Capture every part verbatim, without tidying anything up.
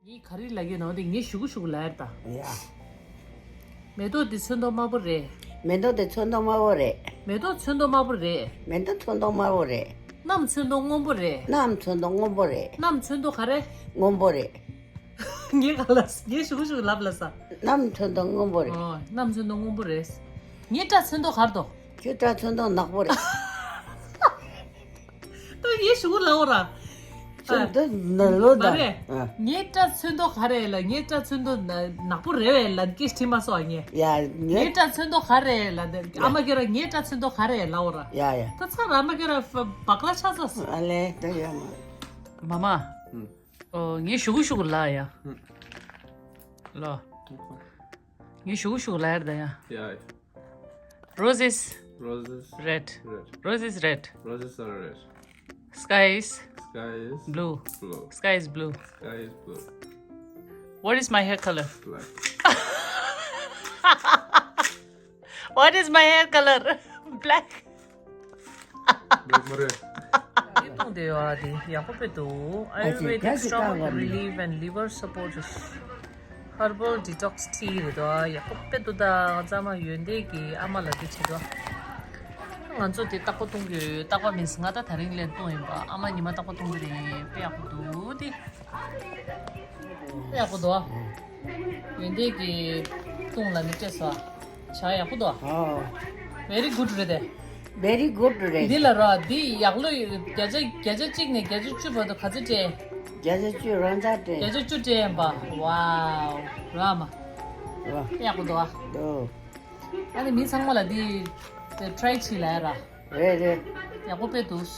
ངས་ག་རེ་ལབ་ཀྱི་ནོ་དེ་ངས་ཞུ་གུ་ཞུ་གུ་ལབ་ཡར་ད། ཡ། མེ་ཏོག་འདི་ཚོན་མདོག་དམར་པོ་རེད། མེ་ཏོག་འདི་ཚོན་མདོག་དམར་པོ་རེད། མེ་ཏོག་ཚོན་མདོག་དམར་པོ་རེད། མེ་ཏོག་ཚོན་མདོག་དམར་པོ་རེད། གནམ་ཚོན་མདོག་སྔོན་པོ་རེད། གནམ་ཚོན་མདོག་སྔོན་པོ་རེད། གནམ་ཚོན་མདོག་ག་རེ། སྔོན་པོ་རེད། ངས་ག་ལ་ངས་ཞུ་གུ་ཞུ་གུ་ལབ་ལ་ས། གནམ་ཚོན་མདོག་སྔོན་པོ་རེད། ཨོ་གནམ་ཚོན་མདོག་སྔོན་པོ་རེད། ངའི་སྐྲ་ཚོན་མདོག་ག་རེ་འདུག་ཁྱོད་སྐྲ་ཚོན་མདོག་ནག་པོ་རེད། ད་ངས་ཞུ་གུ་ལབ་འོ་ར། ཁྱོད་འདི་ནི་ལོ་ད། མ་རེད། ཨ། ངའི་སྐྲ་ཚོན་མདོག་ག་རེ་ལ་ངའི་སྐྲ་ཚོན་མདོག་ན་ནག་པོ་རེད་བས་ལ་སྐད་ཆ་དྲིས་མ་སོང་ངས། ཡ་ངའི་ངའི་སྐྲ་ཚོན་མདོག་ག་རེ་ལ་ཨ་མ་ཁྱེད་རང་ངའི་སྐྲ་ཚོན་མདོག་ག་རེ་ལབ་འོ་ར། ཡ་ཡ། ད་ཚ་ར་ཨ་མ་ཁྱེད་རང་བག་ལ་ཆགས་ཚ་སོང་། ཨ་ལེ་ད་ཡ་མ། མ་མ། ཨུ། ཨོ་ངས་ཞུ་གུ་ཞུ་གུ་ལབ་ཡ། ཨུ། ལོ། ངས་ཞུ་གུ་ཞུ་གུ་ལབ་ཡ་ད་ཡ། ཡ་ཡ། Roses Roses red. Red. Roses red. Roses are red. Sky is Sky is blue. Blue. Sky is blue. Sky is blue. What is my hair color? Black. What is my hair color? Black. Black མ་རེད། འདི་བཏུང་བསྡད་ཡོད་ཨ། དེ་ཡག་པོ་དཔེ་འདུག Ayurvedic stomach relief and liver support. Herbal detox tea རེད་དོ། ཡག་པོ་དཔེ་འདུག་ད་ང་ཚང་མ་ཡོན་ཏན་གྱི་ཨ་མ་ལ་དེ་བྱེད་དོ། ང་ཚོ་དེ་རྟག་པར་བཏུང་གི་ཡོད། རྟག་པར་མིན་ང་ད་དེ་རིང་ལས་བཏུང་ཡིན་པ། ཨ་མ་ཉི་མ་རྟག་པར་བཏུང་གི་རེད། དཔེ་ཡག་པོ་འདུག་དེ། དཔེ་ཡག་པོ་འདུག་ཡོན་ཏན་གྱི་བཏུང་ལ་ནི་སྤྲད་སོ། བྱ་ཡག་པོ་འདུག་ཨ། Very good རེད་དེ། Very good རེད། འདི་ལ་ར་འདི་ཡག་ལོས་བརྒྱ་ཆ་བརྒྱ་ཆ་གཅིག་ནས་བརྒྱ་ཆ་བཅུ་བར་དུ་ག་ཚོད་སྤྲད། བརྒྱ་ཆ་བཅུ་རང་ཚ་སྤྲད། བརྒྱ་ཆ་བཅུ་སྤྲད་ཡིན་པ། Wow ར་མ། ར། ཡག་པོ་འདུག་ཨ། འདུག་ཨ་ནི་མི་ཚང་མ་ལ་འདི་try བྱེད་ལ་ཡ་ར། རེད་རེད། ཡག་པོ་དཔེ་འདུག་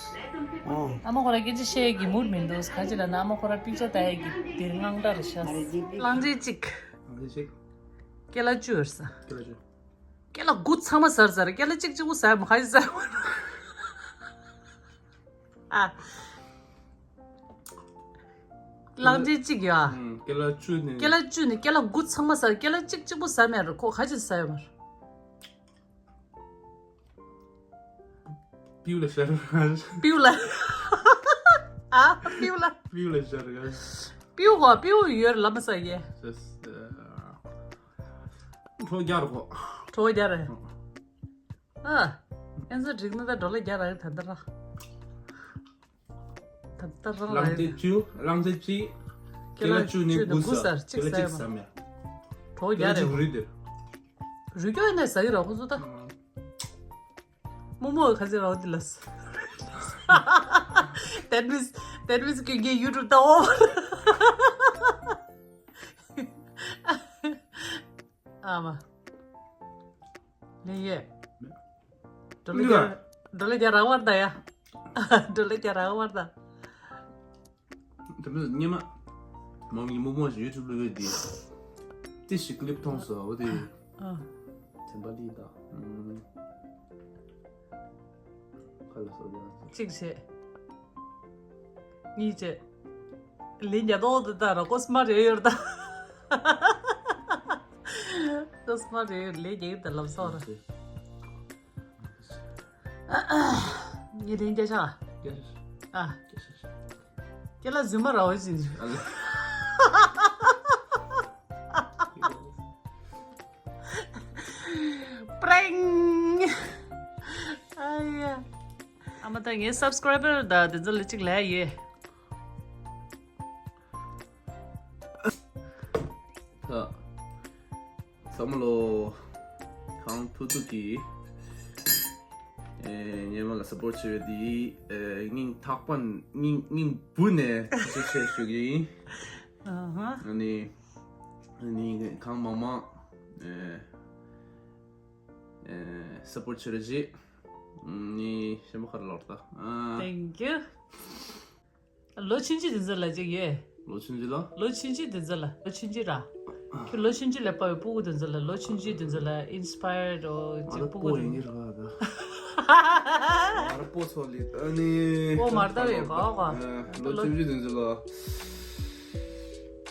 ཨོ། ཨ་མ་ཁོ་ར་སྐད་ཆ་བཤད་ཀྱི་mood མི་འདུག་ག་ཅི་ལ་ན་ཨ་མ་ཁོ་ར་པིག་ཅར་ལྟ་ཡ་གི་འདིར་དངངས་སྐྲག་རེད་ཤག་ང་རེ་འདི་པིག་གླང་ཆེན་གཅིག་གླང་ཆེན་གཅིག་ཀེ་ལ་བཅུ་ཡོད་ས། ཀེ་ལ་བཅུ། ཀེ་ལ་དགུ་ཚང་མ་ཟར་ཟར། ཀེ་ལ་གཅིག་གཅིག་པོ་ཟ་ཡ་མ་ག་ཅི་ཟ་ཡ་མ་ཨ། གླང་ཆེན་གཅིག་ཡོད་ཨ། ཀེ་ལ་བཅུ་ནི། ཀེ་ལ་བཅུ་ནི་ཀེ་ལ་དགུ་ཚང་མ་ཟ། ཀེ་ལ་གཅིག་གཅིག་པོ་ཟ་མེད་ར་ཁོ་ག་ཅི་ཟ་ཡོད་མ་ར། པིའུ་ལ་ཤར། པིའུ་ལ། ཨ། པིའུ་ལ། པིའུ་ལ་ཤར་ག་པིའུ་ཧོ་པིའུ་ཡོད་ལ་མ་ཟ་ཡེ། ཁྲོ་རྒྱ་ར་ཁོ། ཁྲོ་རྒྱ་ར། ཨ། ཨེན་ཟ་འགྲིག་ན་ད་ཌོ་ལར་བརྒྱ་རག་ད་འདི་ར། ད་ལྟ་རང་ལ་གླང་ཆེན་བཅུ། གླང་ཆེན་གཅིག་ཀེ་ལ་བཅུ་ནི་དགུ་ཟ། ཀེ་ལ་གཅིག་ཟ་མེད། གྲོགས་རྒྱ་རེད། རུས་དེ། རུས་རྒྱ་ཡིན་ན་ཟ་གི་རོགས་ཁོ་ཚོ་ད། རྨོ་མོ་ག་ཚོད་རོགས་དེ་ལ། That means, that means ཀྱི་ངའི་YouTube ལྟ་འོ། ཨ་མ། ལེན་ཡེ། ཌོ་ལར་བརྒྱ། ཌོ་ལར་བརྒྱ་རག་པར་ད་ཡ། ཌོ་ལར་བརྒྱ་རག་པར་ད། དེ་མིན་སྙེ་མ། མ་མི་མོ་མོ་ཞིག་ཡུ་ཊུབ་ལ་ཡོད་དེ། ཏི་ཞིག་ཀི་ལིབ་མཐོང་སོང་འོ་དེ། ཨ། དེ་འབའ་ལི་ད། ཁ་ལ་སོ་ཡ། གཅིག་བྱས། གཉིས་བྱས། ལན་རྒྱ་ཏོག་ཏུ་ད་ར་ཀོ་སི་མ་རེ་ཡོར་ད། ཀོ་སི་མ་རེ་ཡོར་ལན་རྒྱ་ཡོར་ད་ལབ་སོ་ར། ངས་ལན་རྒྱ་ཆག་ཨ། ཁྱེད་ལ་རྫུན་མ་ར་བ་ཞིག་པྲེང་། ཨ་ཡ། ཨ་མ་ད་ངའི་སབ་སི་ཀ་རའི་བར་ད་དེ་ཚོ་ལ་གཅིག་ལས་ཡོད། ད། ཚང་མ་ལོ། གང་ཐུག་ཐུག་གི་ཨེ། ཉེ་མ་ལ་སབ་པོར་བྱེད་པའི་དེ། ཨེ། སྙིང་ཐག་པ། སྙིང་སྙིང་བུ་ནས་ཐུགས་རྗེ་ཆེ་ཞུ་གི་ཡིན། ཨ་ནི། ཨ་ནི་གང་མང་མང་། ཨེ། ཨེ། སབ་པོར་བྱེད་རོགས་བྱེད། ཨ་ནི་ཞེ་མ་ཁར་ལོར་ད། ཨ། Thank you. ལོ་ཆུང་ཆུང་དེ་ཚོ་ལ་ཅིག་ཡོད། ལོ་ཆུང་ཆུང་ལ། ལོ་ཆུང་ཆུང་དེ་ཚོ་ལ། ལོ་ཆུང་ཆུང་ར། ཁྱོད་ལོ་ཆུང་ཆུང་ལ་དཔའ་བའི་སྤུ་གུ་དེ་ཚོ་ལ། ལོ་ཆུང་ཆུང་དེ་ཚོ་ལ་ཨིན་སི་པ་ཡར་འོ་ཅིག་སྤུ་གུ་དེ་ཚོ། ང་ར་སྤོ་ཚོ་ལི་ཨ་ནི། སྤོ་མར་ད་བའི་གོ་གོ། ལོ་ཆུང་ཆུང་དེ་ཚོ་ལ།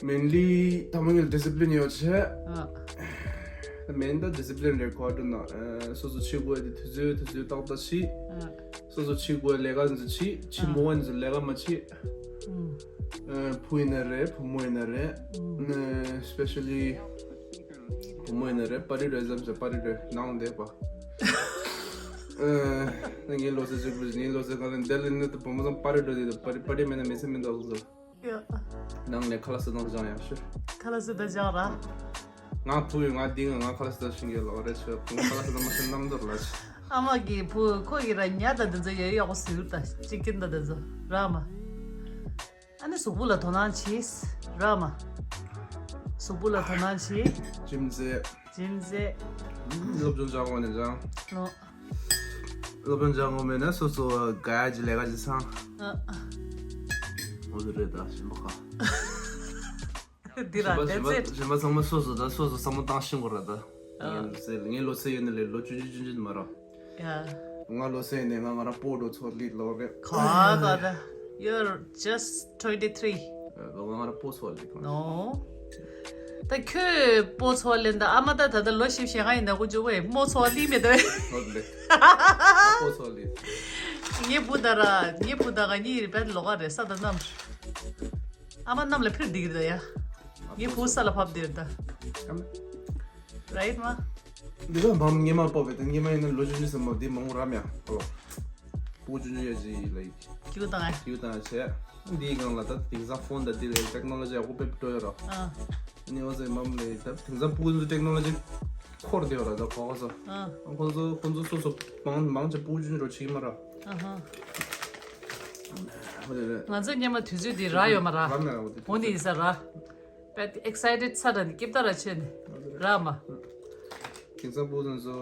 མེན་ལི་ཐ་མ་ངེད་ལ་ཌི་སི་པི་ལིན་ཡོད་ཆེ། མེན་ད་ཌི་སི་པི་ལིན་རེད་ཁོ་ཨ་ན། སོ་སོ་ཆི་གོ་དེ་དུས་ཚོད་དུས་ཚོད་ཏག་ཏག་ཆི། སོ་སོ་ཆི་གོ་ལས་ཀ་འཛུ་ཆི། ཆི་མོ་བ་འཛུ་ལས་ཀ་མ་ཆི། ཨུམ། ཨ། བུ་ཡིན་ན་རེད། བུ་མོ་ཡིན་ན་རེད། ཨུམ། ཨ། especially བུ་མོ་ཡིན་ན་རེད། པར་རི་རེད་བསམ་ཟེར། པར་རི་རེད་ནང་བསྡད་པ། ཨ། ངའི་ལོ་ཚོད་གཅིག་པུ་ངའི་ལོ་ཚོད་གང་ལ་འདི་ལ་ནི་བུ་མོ་ཚང་པར་རི་འགྲོ་དེ། པར་རི་པར་རི་མེད་ན་མི་ཚེ་མི་འདུག་ཟེར། ཡ། ནང་ནས་ཁ་ལག་ཟ་སྟངས་སྦྱང་ཡག་ཤོད། ཁ་ལག་ཟ་སྟངས་སྦྱང་ར། ང་བུ་ཡོད། ང་འདི་ང་ང་ཁ་ལག་ཟ་སྟངས་ཤེས་ཀྱི་ལོག་རེད་ཆོ། བུ་མོ་ཁ་ལག་ཟ་སྟངས་མ་ཤེས་ནམ་འདོར་ལ་ཆ། ཨ་མ་གི་བུ་ཁོ་གི་ར་ཉ་ད་དེ་ཚོ་ཡོད་ཡག་པོ་ཟེར་ད། ཅི་ཀིན་ད་དེ་ཚོ་ར་མ། ཨ་ནི་གཟུགས་པོ་ལ་དོ་སྣང་བྱེད་ར་མ། གཟུགས་པོ་ལ་དོ་སྣང་བྱེད། ཇིམ་ཟེ། ཇིམ་ཟེ། སློབ་སྦྱོང་སྦྱང་དགོས་ནས་སྦྱང་། ལོ། སློབ་སྦྱོང་སྦྱང་དགོས་མེད་ན་སོ་སོ་ག་ཡ་ཅི་ལས་ཀ་ཅི་ཚང་། ཨ། འོ་དེ་རེད་ད་གཞན་པ་ག། འདི་ར། གཞན་པ་that's it. གཞན་པ་ཚང་མ་སོ་སོ་ད་སོ་སོ་བསམ་བློ་བཏང་ཤེས་དགོས་ར་ད། ཨ། ངའི་ལོ་ཚད་ངའི་ལོ་ཚད་ཡོད་ན་ལས་ལོ་བཅུ་བཅུ་བཅུ་བཅུ་མ་ར། ཡ། ང་ལོ་ཚད་ནས་ང་ང་རང་སྤོ་འགྲོ་ཚོ་ལི་ལོ་རེད། ག་ག་ད། You're just twenty three. ལོ་ང་རང་སྤོ་ཚོ་ལི་གང་། No. ད་ཁྱོད་སྤོ་ཚོ་ལེན་ད། ཨ་མ་ད་ད་ད་ལོ་བཞི་བཅུ་ཞེ་ལྔ་ཡིན་ན་ཁོ་འཇུ་བས་སྨོ་ཚོ་ལི་མེད་ད། ལོ་ལེ། སྤོ་ཚོ་ལི། ངའི་བུ་ད་ར་ངའི་བུ་ད་ག་གཉིས་རེད་པས། ལོ་ག་རེད་ས་ད་ནམ། ཨ་མ་གནམ་ལ་འཕུར་བསྡད་ཀྱི་རེད་ད་ཡ། ངའི་བུ་ས་ལ་ཕབ་བསྡད་རེད་ད། Right མ། འདི་ག་བམ་ཉི་མ་སྤོ་བས་ད། ཉི་མ་ཡིན་ན་ལོ་ཆུང་ཆུང་ཟེར་མོ་འདི་མང་རམ་ཡ། ཨོ། སྤོ་ཆུང་ཆུང་ཡ་ཅི་ལ་ཡི། ཀྱུ་དང་ཡ། ཀྱུ་དང་བྱས། འདིའི་སྒང་ལ་ད་དེང་སང་ཕོན་ད་འདི་ལ་ཊེག་ནོ་ལོ་ཇི་ཡག་པོ་དཔེ་སྤྲོ་ཡོད་ར། ཨ། ནི་འོ་ཟེར་མམ་ལས་ད་དེང་སང་སྤུ་གུ་ཚོ་ཊེག་ནོ་ལོ་ཇི་འཁོར་བསྡད་ཡོད་ར། ད་གོ་གོ་ཚོ། ཨ། ཁོང་ཚོ་ཁོང་ཚོ་སོ་སོ་མང་མང་ཆེ་སྤུ་གུ་ཆུང་ཆུང་རོ་བྱེད་ཀྱི་མ་ར། ཨ་ཧ། ང་ཚོ་སྔོན་མ་དུས་ཚོད་འདི་རག་ཡོད་མ་ར། རག་མེད་ར། འོ་དེ་འོ་ནི་ཡིན་ས་ར། དཔེ་ཨེག་སའི་ཊེཌ་ཚ་དྲགས་ནས་སྐྱིད་ད་ར་ཆེ་ནས་ར་མ། དེང་སང་སྤུ་གུ་ཚོ་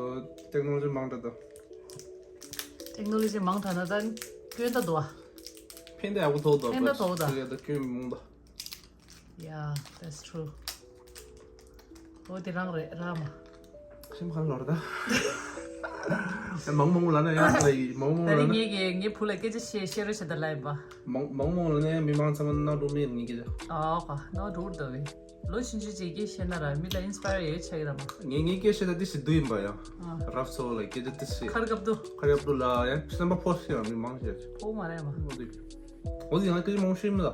ཊེག་ནོ་ལོ་ཇི་མང་དྲགས་ད། ཊེག་ནོ་ལོ་ཇི་མང་དྲགས་ན་ད་སྐྱོན་ད་འདུག་ཨ། ཕན་ད་ཡག་པོ་ཐོགས་ད། ཕན་ད་ཐོགས་ད། ཡ་ད་སྐྱོན་མི་མང་ད། Yeah, that's true. འོ་དེ་རང་རེད་ར་མ། ཤིམ་ཁ་ལོར་ད། མང་མང་ལ་ན་ཡང་ལ་ཡི་མང་མང་ད་ལ་རིང་ན། ངེད་ཀྱི་ངའི་བུ་ལ་སྐད་ཆ་བཤད་བཤད་རོགས་བྱེད་ད་ལ་ཡིན་པ། མང་མང་མང་ལ་ན་ཡང་མི་མང་ཚང་མ་ན་འགྲོ་མི་ཡིན་ངེད་ཀྱི། ཨོ་ཁ་ན་འགྲོ་ད་བས། ལོ་ཆུང་ཆུང་ཅིག་གིས་བཤད་ན་ར་མི་ལ་ཨིན་སི་པ་ཡར་ཡོད་ཆགས་ཀྱི་ར་མ། ངས་ངའི་སྐད་བཤད་ད་དེ་ཞིག་འདུག་ཡིན་པ་ཡང་། ཨ། རབ་སོ་ལ་སྐད་ཆ་དེ་ཞིག་ཁར་སྐབས་དུ། ཁར་སྐབས་དུ་ལ་ཡང་སེམས་པ་ཕོ་ཞིག་ཡང་མི་མང་ཞིག་ཕོ་མ་རེད་མ། འོ་དེ། འོ་དེ་ཡང་སྐད་ཆ་མང་ཤོས་མི་ལ།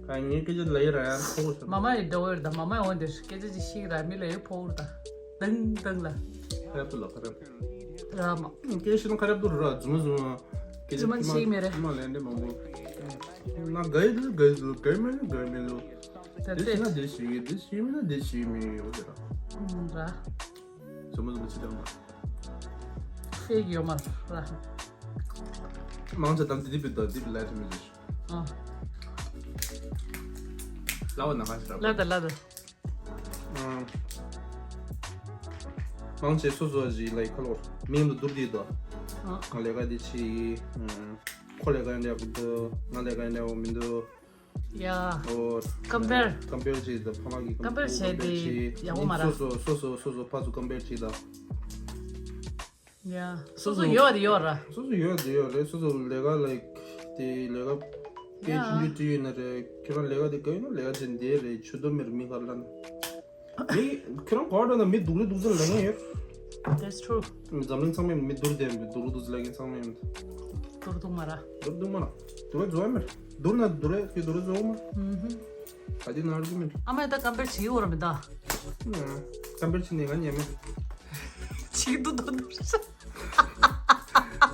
ཨ་ངའི་སྐད་ཆ་ལ་ཡི་ར་ཡང་ཕོ་ཞིག་མ་མ་ཡི་འདྲ་བོ་ཡོད་ད། མ་མ་འོ་དེ་སྐད་ཆ་ཅིག་ཤིག་ར་མི་ལ་ཡི་ཕོ་བོ་ད། དང་དང་ལ། ཁར་སྐབས་དུ་ལ་ཁར་སྐབས་དུ། ར་མ། སྐད་ཆ་ཤིག་ན་ཁར་སྐབས་དུ་ར་རྫུན་མ་རྫུན་མ། སྐད་ཆ་རྫུན་མ་ཤིག་མེད་རེད། མ་ལན་འདྲ་མང་པོ། ན་ག་ཡི་ལུ་ག་ཡི་ལུ་ག་ཡི་མ་ལུ་ག་ཡི་མི་ལུ། དེ་ཤེས་ན་དེ་ཤེས་ཡོད། དེ་ཤེས་མིན་ན་དེ་ཤེས་མི་ཡོད་དེ་ར། ཨུམ་ར། ཟོ་མོ་ཟོ་མོ་ཅི་དང་ར། ཤེས་ཡོད་མ་ར། མང་ཆེ་དམ་དེ་དེ་བི་དང་དེ་བི་ལ་ཐི་མི་ཟེར། ཨ། ལ་བ་ན་ཁ་ཤི་ར། ལ་ད་ལ་ད། ཨ། མང་ཆེ་སོ་སོ་ཞིག་ལ་ཡི་ཁ་ལོར་མིང་དུ་བསྡུར་དེ་དོ། ཨ། ང་ལས་ཀ་དེ་ཆི་ཡི། ཁོ་ལས་ཀ་ཡང་འདྲ་བོ་འདུག་ང་ལས་ཀ་ཡང་འདྲ་བོ་མི་འདུག་ཡ། ཨོ། ཀམ་པེར། ཀམ་པེར་བྱེད་དང་ཕ་མ་གི་ཀམ་པེར་བྱེད་དེ་ཡག་པོ་མ་ར། སོ་སོ་སོ་སོ་སོ་སོ་ཕར་ཚུར་ཀམ་པེར་བྱེད་དང་། ཡ། སོ་སོ་ཡོད་རེད་ཡོད་ར། སོ་སོ་ཡོད་རེད་ཡོད་རེད། སོ་སོ་ལས་ཀ་ལ་དེ་ལས་ཀ་དེ་ཡ། ཆུང་ཆུང་དེ་ཡོད་ན་རེད། ཁྱེད་རང་ལས་ཀ་དེ་ག་ཡོད་ན་ལས་ཀ་ཅན་དེ་རེད། ཆུ་དོ་མེར་མི་གར་ལ་ན། མི་ཁྱོད་རང་ག་བ་འགྲོ་ན་མི་སྡུག་ལུས་སྡུག་ཚོད་ལ་ངེས་ཡོད། That's true. མི་འཛམ་གླིང་ཚང་མས་མི་སྡུག་དེ་མི་སྡུག་ལུས་སྡུག་ཚོད་ལ་ངེས་ཚང་མས་མི་སྡུག་སྡུག་མ་ར། སྡུག་སྡུག་མ་ར། སྡུག་ར་འཛོ་མེར། སྡུག་ན་སྡུག་རེད་ཀྱི་སྡུག་ར་འཛོ་མ། ཨུམ་ཧུམ། ད་དེ་ན་རུ་མི། ཨ་མ་ད་ཀམ་པེར་བྱེད་ཡོད་ར་མི་ད། ཀམ་པེར་བྱེད་ནས་ང་ཉན་མེད། ཆིག་ཏུ་ཏུ་ཏུ།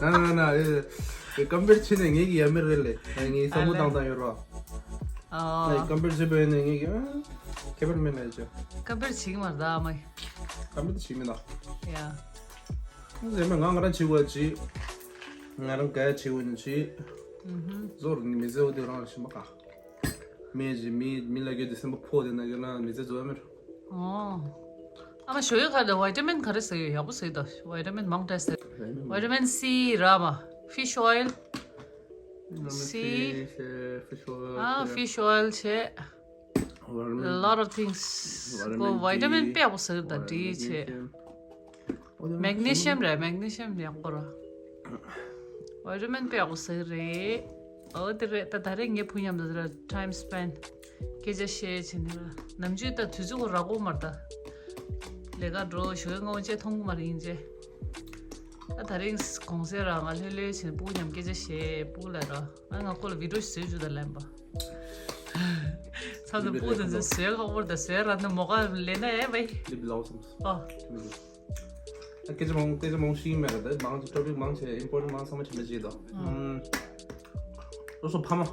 ན་ན་ན་ཨེ། ཀམ་པེར་བྱེད་ནས་ངེད་ཀྱི་ཡ་མེར་རེད་ལེ། ངས་བསམ་བློ་བཏང་བཏང་ཡོད་རོགས། ཨ། ཀམ་པེར་བྱེད་པ་ཡིན་ནས་ངེད་ཀྱི་ཁྱད་པར་མེད་ལེ་ཅོ། ཀམ་པེར་བྱེད་ཀྱི་མ་རེད་ད་ཨ་མ། ཀམ་པེར་བྱེད་མི་ད། ཡ། ཟེར་མ་ང་ང་རང་བྱེད་དགོས་བྱེད། ང་རང་ག་བྱེད་དགོས་ནས་བྱེད། ཨུ་ཧུམ། ཟོར་ནི་མི་ཟེར་བ་དེ་རང་ལ་ཤི་མ་ཀ། མི་ཇི་མི་མི་ལ་གེ་དེ་སེམས་པ་ཕོ་དེ་ན་གེ་ན་མི་ཚེ་འཛོལ་མེར། ཨོ། ཨ་མ་ཞོ་ཡོད་ཁ་ལ་བི་ཊ་མིན་ག་རེ་ཟེར་ཡོད་ཡག་པོ་ཟེར་ད། བི་ཊ་མིན་མང་དྲགས་ཟེར། བི་ཊ་མིན་སི་ར་མ། ཕི་ཤི་ཨོ་ཡིལ། སི། ཕི་ཤི་ཨོ་ཡིལ། ཨ་ཕི་ཤི་ཨོ་ཡིལ་བྱས། Lot of things. ཁོ་བི་ཊ་མིན་དཔེ་ཡག་པོ་ཟེར་ད་འདྲི་བྱས། མེག་ནི་ཤི་ཡམ་རེད། མེག་ནི་ཤི་ཡམ་ཡག་པོ་ར། བི་ཊ་མིན་དཔེ་ཡག་པོ་ཟེར་རེད། ཨོ་དེ་རེད་ད། ད་རེས་ངའི་བུ་མཉམ་དུ་དེ་ར་ཊའིམ་སི་པེན་སྐད་ཆ་བཤད་བྱས་ནས་ར། ནམ་རྒྱུན་ད་དུས་ཚོད་ཁོ་རག་གོ་མ་རེད་ད། ལས་ཀ་འགྲོ་ཞོགས་སྔ་བོ་བཅས་མཐོང་གི་མ་རེད་ཡིན་བྱས། ཨ་དེ་རིང་གུང་སེང་ར་ང་ལྷོད་ལྷོད་བྱས་ནས་སྤུ་གུ་མཉམ་སྐད་ཆ་བཤད། སྤུ་གུ་ལ་ར་ཨ་ང་ཁོ་ལ་བི་ཌིའོ་ཞིག་བཟོས་བཅུག་དང་ལབ་པ། ཚ་ཚ་སྤུ་གུ་དེ་ཚོ་བཟོས་ཁག་པོ་རེད་ད། བཟོས་ར་ནི་མོ་ག་ལེན་ན་ཨེ་བའི། ལིབ་ལའོ་སམ། ཨ། ཨ་སྐད་ཆ་མང་སྐད་ཆ་མང་ཤེས་ཀྱི་མེད་ར། ད་མང་ཆེ་ཊོ་པིག་མང་ཆེ་ཨིམ་པོར་ཊེན་ཊི་མང་ཚང་མ་ཆེན་པོ་བྱེད་དོ། ཨ། ཨུམ། སོ་སོ་ཕ་མ། ཨ།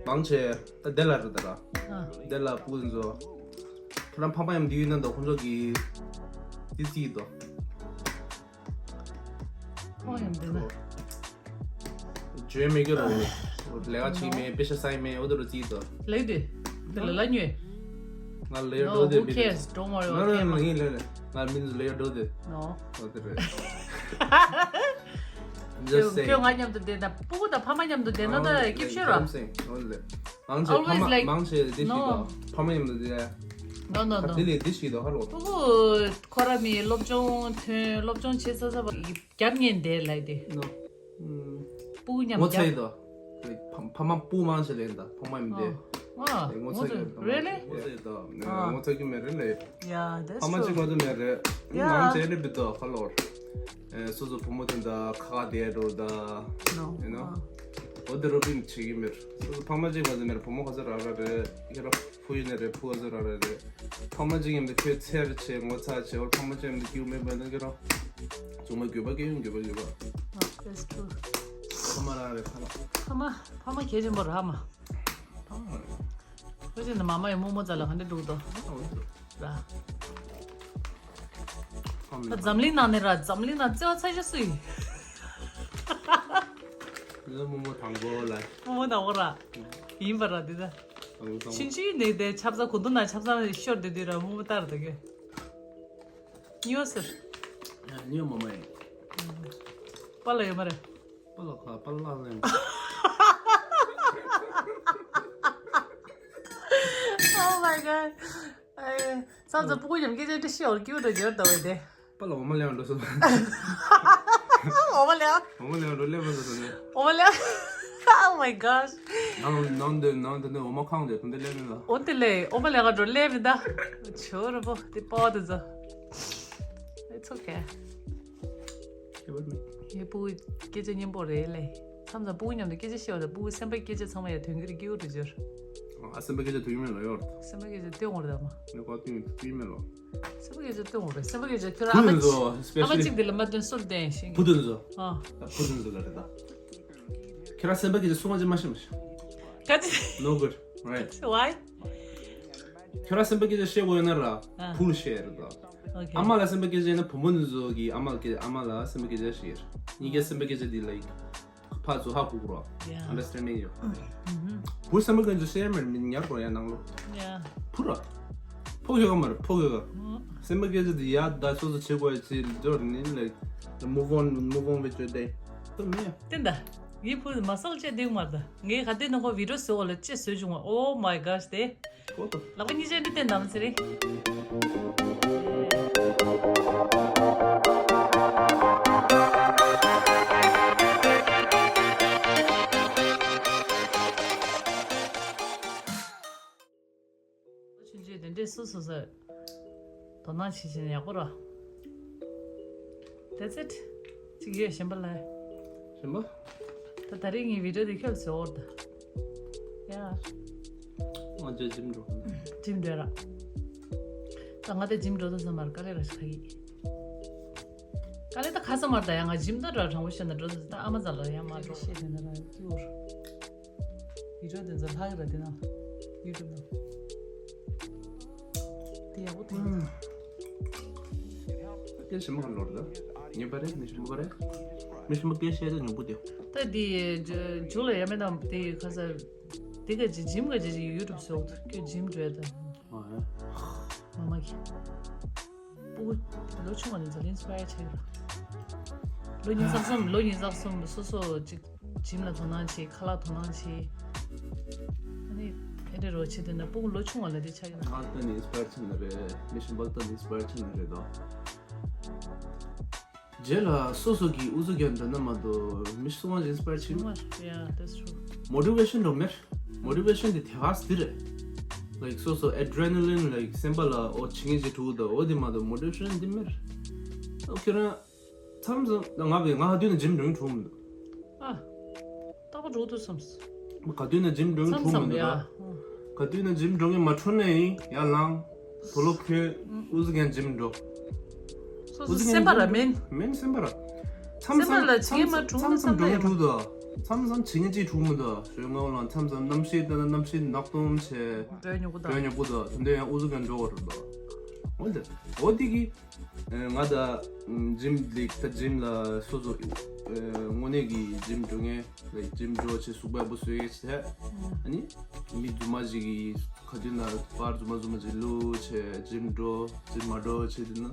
མང་ཆེ་ད་དེ་ལ་རེད་ད་ར། ཨ། དེ་ལ་སྤུ་གུ་དེ་ཚོ། ཁྱོད་རང་ཕ་མ་མཉམ་དུ་ཡོད་ན་འདུག་ཁོང་ཚོ་གིས་དེ་རྩིས་དོ། ཁོང་ཡང་འདི་ན། བརྗོད་མེད་ཀྱི་རོ། ལས་ཀ་བྱེད་མེད། པེ་ཤ་ཟ་ཡི་མེད། འོ་དེ་རུ་རྩིས་དོ། ལེགས་དེ། དེ་ལ་ལ་ཉོས། ང་ལས་No, འགྲོ་དེ who མི་cares? Don't worry, ང་okay, ང་མ། ཡིན་ལས་ལས། ང་མི་ལས་འགྲོ་དེ། No. འོ་དེ་རེད། I'm just ཁྱོད་ཁྱོད་ང་མཉམ་དུ་བསྡད་ན། སྤུ་གུ་དང་ཕ་མ་མཉམ་དུ་བསྡད་ན་ད་སྐྱིད་ཤོས་ར། I'm saying. འོ་ལས། མང་ཆེ་ཕ་Always མ་like མང་ཆེ་དེ་ཞིག་no. དང་ཕ་མ་མཉམ་དུ་དེ། No, no, ད་no. དེ་ལས་དེ་ཞིག་དང་ཧ་ལོ། སྤུ་གུ་ཁོ་ར་མི་སློབ་སྦྱོང་ཐོན། སློབ་སྦྱོང་བྱེད་ཚར་ཚར་བ་རྒྱབ་ངན་དེ་ལ་དེ། No. ཨུམ། སྤུ་གུ་མཉམ་ངོ་ཚ་རྒྱབ། ཡི་དང་། ཕ་ཕ་མ་སྤུ་མང་ཆེ་ལེན་དང་ཕ་མ་མི་དེ། ཨ། ངོ་ཚ་ཡི་དང་། Really? ངོ་ཚ་ཡི་དང་། ཨ། ངོ་ཚ་གི་མེད་རེད་ལེ། Yeah, that's true. ཕ་མ་གཅིག་མ་གཏོགས་མེད་རེད། Yeah. མང་ཆེ་རེད་བི་དོ་ཁ་ལོར། ཨེ་སོ་སོ་བུ་མོ་དེ་འདྲ་ཁ་ཁ་དེ་འགྲོ་ད། No. You know? ཨ། འོ་དེ་རོ་པིན་བྱེད་ཀྱི་མེད། སོ་སོ་ཕ་མ་གཅིག་མ་གཏོགས་མེད་རེད། བུ་མོ་ག་ཚོད་རག་རག་རེད། ཁྱེད་རང་བུ་ཡིན་ན་རེད། བུ་ག་ཚོད་རག་རག་རེད། ཕ་མ་གཅིག་མཉམ་དུ་ཁྱོད་འཚེར་བྱེད་ངོ་ཚ་བྱེད། འོ་ཕ་མ་གཅིག་མཉམ་དུ་སྐྱིད་པོ་མེད་པ་ན་ཁྱེད་རང་ཚང་མ་འགྱོད་པ་སྐྱེ་ཡོང་། འགྱོད་པ་འགྱོད་པ། ཨ། That's true. ཕ་མ་རག་རེད་ཕ་མ། ཕ་མ་ཕ་མ་གལ་ཆེན་པོ་རེད་ཨ་མ། ཕ་མ་རེད། ཁོ་ཅི་ན་མ་མ་ཡི་རྨོ་མོ་རྩ་ལ་ག་འདྲ་འགྲོ་གི་འདུག་ཨ་འོ་འདུག་ར། ཕ་མ། ད་འཛམ་གླིང་ནང་ནས་ར་འཛམ་གླིང་ནང་བརྩེ་བ་ཚ་ཤོས་སུ་ཡིན། ངའི་རྨོ་མོ་དང་པོ་ལ། རྨོ་མོ་དང་པོ་ར། ཡིན་པ་ར་འདི་ད། དང་པོ་དང་པོ། ཆུང་ཆུང་ནས་དེ་ཆབ་གསང་གོ་དུ་ན་ཆབ་གསང་ཤོར་དེ་དུས་ར་རྨོ་མོ་ལྟར་འདུག་གི། སྨྱོ་ཟེར། ཨ། སྨྱོ་མ་མ་ཡིན། པཱ་ལགས་ཡོད་མ་རེད། པཱ་ལགས་ཁ་པཱ་ལགས་ལེན། Oh my god. ཨེ། ས་མཚམས་སྤུ་གུ་མཉམ་སྐད་ཆ་འདྲི་ཤེས་འོར་སྐྱིད་པོ་འདྲ་འབྱོར་ད་བས་དེ། པཱ་ལགས་འོ་མ་ལེན་འགྲོ་སོང་། འོ་མ་ལེན། འོ་མ་ལེན་འགྲོ་ལེན་མ་སོང་ད་ནི། འོ་མ་ལེན། Oh my gosh. ནང་ནང་དེ་ནང་དེ་ནས་འོ་མ་ཁང་དེ་དེ་འདྲ་ལེན་མིན་ལ། འོ་དེ་ལས་འོ་མ་ལེན་ག་འགྲོ་ལེན་མིན་ད། ཆོ་ར་པོ་དེ་པོ་དེ་ཚོ། It's okay. ངའི་སྤུ་གུ་སྐད་ཆ་སྙན་པོ་རེད་ལེ། མཚམས་མཚམས་སྤུ་གུ་མཉམ་དུ་སྐད་ཆ་བཤད་པ་དང་སྤུ་གུ་སེམས་པའི་སྐད་ཆ་ཚང་མ་ཡང་དོན་གྱིས་སྐྱིད་པོ་འདྲ་འབྱོར། ཨ་སེམས་པའི་སྐད་ཆ་དོན་གྱིས་མེད་ལ་ཡོད། སེམས་པའི་སྐད་ཆ་སྟོན་དགོས་རེད་ཨ་མ། ངས་ཁོ་སྟོན་སྟོན་མེད་ལོ། སེམས་པའི་སྐད་ཆ་སྟོན་དགོས་རེད། སེམས་པའི་སྐད་ཆ་ཁྱོད་རང་ཨ་མ་བུ་དེ་ཚོ་གཅིག་ཨ་མ་especially་གཅིག་དེ་ལ་མ་སྟོན་སུར་བསྟན་ཤིང་། བུ་དེ་ཚོ། ཨ། ད་བུ་དེ་ཚོ་ལ་རེད་ད། ཁྱོད་རང་སེམས་པའི་སྐད་ཆ་སུ་མ་ཅིག་མ་བཤད་མ་བཤད། ག་ཅི། No good, right? Why? ཁྱོད་རང་སེམས་པའི་སྐད་ཆ་བཤད་དགོས་ཡོད་ན་ར། ཨ། བུ་ལ་བཤད་རེད་ད། Okay. ཨ་མ་ལ་སེམས་པའི་སྐད་ཆ་ཡིན་ན་བུ་མོ་འདི་ཚོ་གིས་ཨ་མ་ལ་སྐད་ཨ་མ་ལ་སེམས་པའི་སྐད་ཆ་བཤད་རེད། གཉིས་ཀའི་སེམས་པའི་སྐད་ཆ་འདི་like ཕར་ཚུར་ཧ་གོ་གོ་ར། Yeah. Understanding ཡོད། ཨུ་ཧུམ། བུ་སེམས་པའི་སྐད་ཆ་བཤད་མེད་མི་ཉར་དགོས་ཡ་ནང་ལོ། Yeah. བུ་ར། ཕོ་ཁྱོད་ག་མ་རེད་ཕོ་ཁྱོད་ག་ཨུ། སེམས་པའི་སྐད་ཆ་འདི་ཡ་ད་སོ་སོ་བྱེད་དགོས་ཡ་ཅིག་འབྱོར་ནི་like move on, move on with your day. ད་མེད་ཡ། བསྟན་ད། ངའི་བུ་མ་སོག་བཅད་སྡིག་མར་ད། ངའི་ག་དེ་ནང་ཁོ་བི་ཌིའོ་བཟོ་བ་ལ་ཅི་བཟོས་བྱུང་བ། Oh my gosh དེ། ལག་པ་གཉིས་ཆ་འདི་བསྟན་དམ་ཟེར་རེད། ཆུང་ཆུང་དེ་འདྲས་སུ་སུ་སུ་དོ་སྣང་བྱེད་བྱེད་ཡག་པོ་ར། That's it. གཅིག་ཡོད་གཞན་པ་ལ། གཞན་པ། ད་ད་རེས་ངའི་བི་ཌིའོ་དེ་ཁྱོད་ཚོ་འོར་ད། ཡ། ང་ཚོའི་ཇིམ་འགྲོ། ཇིམ་འགྲོ་ར། ད་ང་དེ་ཇིམ་འགྲོ་ད་ཚང་མར་དཀའ་ལས་ར་ཞིག་ཁ་གི། དཀའ་ལས་ད་ཁ་ས་མར་ད་ཡ་ང་ཇིམ་ད་ར་དྲང་པོ་བཤད་ན་འགྲོ་ད་ད་ཨ་མ་ཛ་ལ་ཡ་མ་འགྲོ་ཤེས་དེ་ན་ར་སྐྱུར། བི་ཌིའོ་དེ་ཚོ་ལྷག་གི་ར་དེ་ན་ཡུ་ཊུབ་ན། དེ་ཡག་པོ་དེ། སྐད་ཞིམ་པོ་ག་ལོར་ད། ཉེས་པ་རེད་མི་ཞིམ་པོ་རེད། མི་ཞིམ་པོ་སྐད་བཤད་ད་ཉོ་བུ་དེ། ད་དེ་ཇུ་ལ་ཡ་མེད་དམ་དེ་ཁ་ས། དེ་ག་ཅི་ཇིམ་ག་ཅི་ཅི་ཡུ་ཊུབ་སོགས་ཁྱོད་ཇིམ་འགྲོ་ད། ཨ་ཡ། མ་མ་གི། སྤུ་གུ་ལོ་ཆུང་བ་ནས་ཛ་ལི་ཨིན་སི་པ་ཡར་ཆགས་ཡོད་ར། ལོ་ཉི་ཤུ་རྩ་གསུམ་ལོ་ཉི་ཤུ་རྩ་གསུམ་སོ་སོ་ཅིག་ཇིམ་ལ་དོ་སྣང་བྱེད། ཁ་ལག་དོ་སྣང་བྱེད། ཨ་ནི་ཨེ་འདྲ་རོ་བྱེད་དེ་ན་སྤུ་གུ་ལོ་ཆུང་བ་ལ་དེ་ཆགས་ཡོད་ན། ང་ལྟ་ནས་ཨིན་སི་པ་ཡར་བྱེད་ནི་རེད། མི་གཞན་པ་ལྟ་ནས་ཨིན་སི་པ་ཡར་བྱེད་ནི་རེད་དོ། རྗེས་ལ་སོ་སོ་གིས་ཨུ་ཚུགས་རྒྱག་འདོད་ན་མ་གཏོགས་མི་སུ་དབང་ཅིག་ཨིན་སི་པ་ཡར་བྱེད་མ། Yeah, that's true. མོ་ཊི་ཝེ་ཤན་འགྲོ་མེད། མོ་ཊི་ཝེ་ཤན་དེ་དེ་ཧ་སི་དེ་རེད། Like སོ་སོ་ཨེ་ཌི་རེ་ན་ལིན་like སེམས་པ་ལ་འོ་བྱེད་ངེས་ཅིག་འགྲོ་གི་འདུག་འོ་དེ་མ་གཏོགས་མོ་ཊི་ཝེ་ཤན་དེ་མེད། ཨོ་ཁྱོད་རང་། མཚམས་མཚམས་ང་བས་ང་ག་དུས་ན་ཇིམ་འགྲོ་མཁན་གྲུང་མི་འདུག་ཨ། རྟག་པར་འགྲོ་འདུག་བསམས། ག་དུས་ན་ཇིམ་འགྲོ་མཁན་མཚམས་གྲུང་མི་མཚམས་འདུག་ཡ། ད། ག་དུས་ན་ཇིམ་འགྲོ་མཁན་མ་གྲུང་ནའི་ཡར་ལངས། དུག་ལོག་གྱོན། ཨུ་ཚུགས་ཀྱང་ཇིམ་འགྲོ། སོ་སོ་སེམས་པ་ར་མེན། མེན་སེམས་པ་ར། མཚམས་སེམས་པ་ལ་བྱེད་མཁན་མ་གྲུང་མཚམས་མཚམས་འགྲོ་མཁན་གྲུང་འདུག་མཚམས་མཚམས་བྱེད་མཁན་ཅིག་གྲུང་མི་འདུག་ཞོལ་ངའོ་ལ་མཚམས་མཚམས་གནམ་གཤིས་ལྟ་ན་གནམ་གཤིས་ནག་སྟོང་བྱས། འགྲོ་ཉོ་གུ་དང་འགྲོ་ཉོ་གུ་དང་དེ་འདྲ་ཡང་ཨུ་ཚུགས་ཀྱང་འགྲོ་བ་རུ་འདུག་འོན་ཏེ། འོ་དེ་གི་ང་ད་ཇིམ་ལིག་ད་ཇིམ་ལ་སོ་སོ་དངོས་གནས་ཀྱི་ཇིམ་འགྲོ་མཁན་ལ་ཇིམ་འགྲོ་བྱས་གཟུགས་པོ་ཡག་པོ་བཟོ་ཡས་བྱས། ཨ་ནི་མི་རྫུན་མ་ཞིག་གིས་ག་དུས་ན་པར་རྫུན་མ་རྫུན་མ་ཅིག་བླུགས་བྱས་ཇིམ་འགྲོ་ཇིམ་མ་འགྲོ་བྱས་དེ་ན་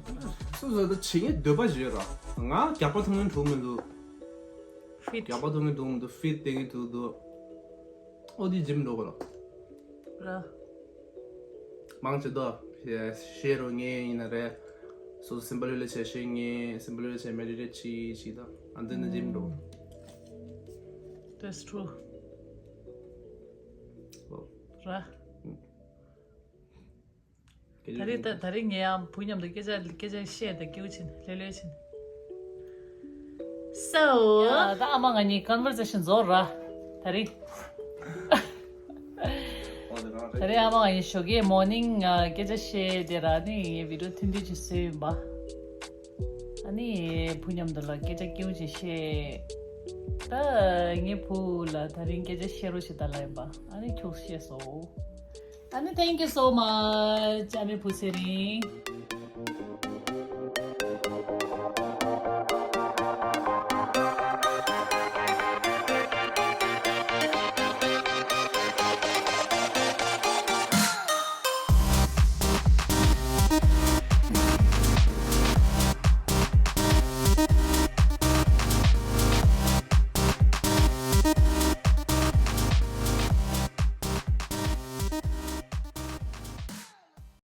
སོ་སོ་ད་བྱེད་མཁན་འདོད་པ་ཞིག་ཡོད་ར། ང་རྒྱགས་པ་འཐུང་མཁན་གྲུང་མི་འདུག་ཕིཊ། རྒྱགས་པ་འཐུང་མཁན་གྲུང་མི་འདུག་ཕིཊ་བསྟེན་མཁན་གྲུང་འདུག་ཨོ་དེ་ཇིམ་འགྲོ་དགོས་ལ། ར། མང་ཆེ་དོ། ཤེས་རོགས་ངེས་ཡིན་ན་རེད། སོ་སོ་སེམས་པ་ལྷོད་ལྷོད་བྱས་ཤེས་ངེས་སེམས་པ་ལྷོད་ལྷོད་བྱས་མེ་ཌི་ཊེཊ་བྱེད་བྱེད་དང་ཨ་འདི་ནི་ཇིམ་འགྲོ། That's true. ཨོ། ར། ད་རེས་ད་ད་རེས་ངས་ཡང་བུ་མཉམ་དུ་སྐད་ཆ་སྐད་ཆ་བཤད་དང་སྐྱིད་པོ་བྱིན་ལྷོད་ལྷོད་བྱིན། So ཡ་ད་ཨ་མ་ང་གཉིས་ཀོན་ཝར་སེ་ཤན་རྫོགས་ར། ད་རེས་ད་རེས་ཨ་མ་ང་གཉིས་ཞོགས་ཀས་མོར་ནིང་སྐད་ཆ་བཤད་དེ་ར་ནི་ངས་བི་ཌི་ཡོ་ཐུང་ཐུང་ཅིག་བཟོས་ཡིན་པ། ཨ་ནི་བུ་མཉམ་དུ་ལ་སྐད་ཆ་སྐྱིད་པོ་ཅིག་བཤད། ད་ངའི་བུ་ལ་ད་རིང་སྐད་ཆ་བཤད་རོགས་ཞེས་ད་ལབ་ཡིན་པ། ཨ་ནི་ཁྱོད་བཤད་སོང་། ཨ་ནི་thank you so much ཨ་མའི་བུ་ཚེ་རིང་།